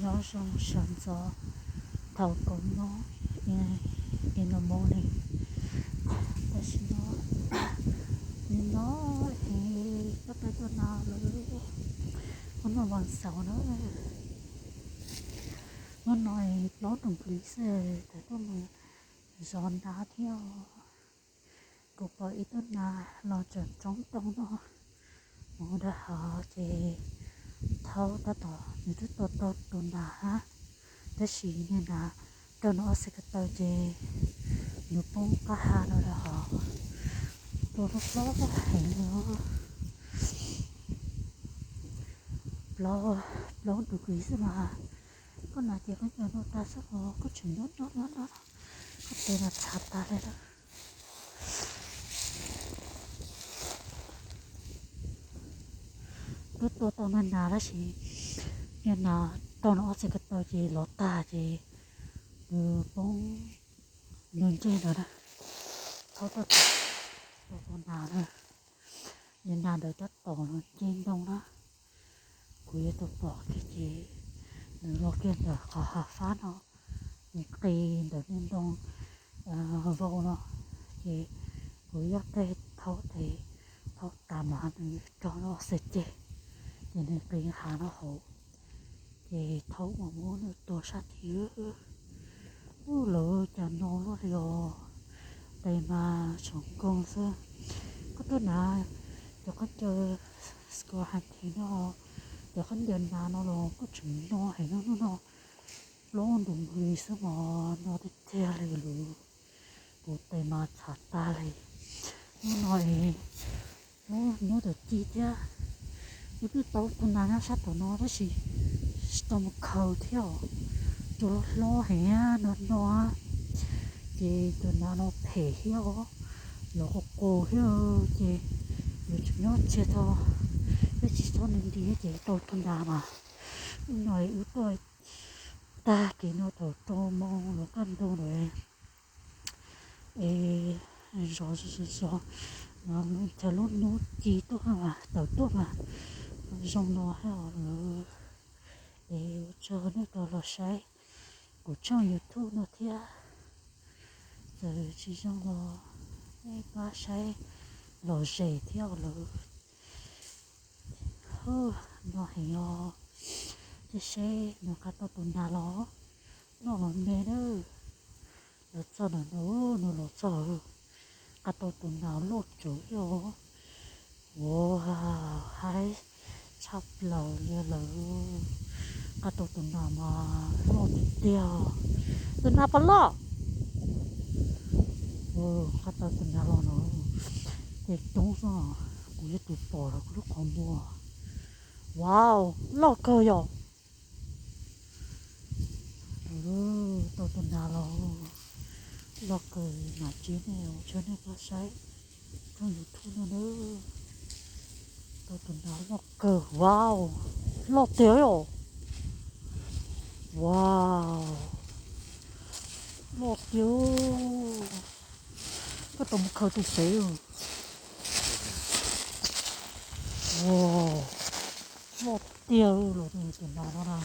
Nyob zoo sawv ntxov thaum kaum mob in the morning. Tam sim no, nim no es tab tom tuaj nas lawm. Hnub no vas xaum na, hnub no plaub degree xwb, thaum tuaj mus zov nas thiab. Kuv pom ib tug nas los tseem tsoob rau no, mus rau hauv ces thaub tab tom nws twb tua tau tus nas hab, tab sis niag nas rau nws ob txhais ko taw ces nws poob qab ha no rau hauv, tua lub hlob heev li os. Plaub degree xwb mas, koj nas ces koj ncaws no tas xwb os, koj tseem nyob nyob nyob nyob, koj tes mas txhav tas li lawm. Twb tua tau niag nas tab sis niag nas rau nws ob txhais ko taw ces lov tag ces nws poob nws ntseg ntawd na. Thaub tuaj tua tau nas na, niag nas ntawd tab tom los nce ntoo na. Kuv yuav tau pom kiag ces nws los kiag ntawm qhov hav fab no, nws qis ntawm niag ntoo vau no, ces kuv yog tej thaub tes, thaub tas mas nws rog loj xwb ces, ces nws qis hav no hauv, ces thaub mas muab nws tua sab tid. Ub, lawv cas no luaj li os, tes mas tsoom nkoog xwb. Koj tuaj nas, cov khaub ncaws school hunting no, cov khaub ncaws nas no los kuj tseem no heev no, hnub no plaub degree xwb mas no tiag tiag li lawm. Kuv tes mas txhav tag li. Hnub no es hnub, hnub tawm ci thiab, kuv twb tau tus nas nyob sab tom no tab sis tsis tau mus khaws thiab os, tus hlob hlob heev no no, ces tus nas no phem thiab os, los qus qus thiab ces yuav tsum nyob txiag tso, thiab tsis txhob nti nti ces tau tus nas mas. Hnub no wb tuaj tag kis no thaum rau moos los kaj ntug lawm es zov zov zov, chaw lub hnub ci tuaj mas tawm tuaj mas zoo no thiab os lawm. Es ua tsaug nej rau los saib kuv channel YouTube no thiab, txawm tsis zoo los nej pab saib los zem thiab os lawm. Hwb, no heev os, thiaj seb nws qab tau tus nas los, loj los me na. Los txog ntawm no, nws los txog, qab tau tus nas loj tsawv os. Ua, haib tshaj plaws li lawm. Qab tau tus nas mas loj tiag tiag. Tus nas puas loj? Qab tau tus nas los no, ces coob xwb, kuv yog tus pom rau kuv lub qhov muag. Wow, loj kawg yom. Tau tus nas los, loj kawg, mam tsis nej ua tsaug nej pab saib channel YouTube no na. Tau tus nas loj kawg, wow, loj tiag os. Wow, loj tiag. Koj tau mus khaws tus pem. Wow, loj tiag los tus nas no na.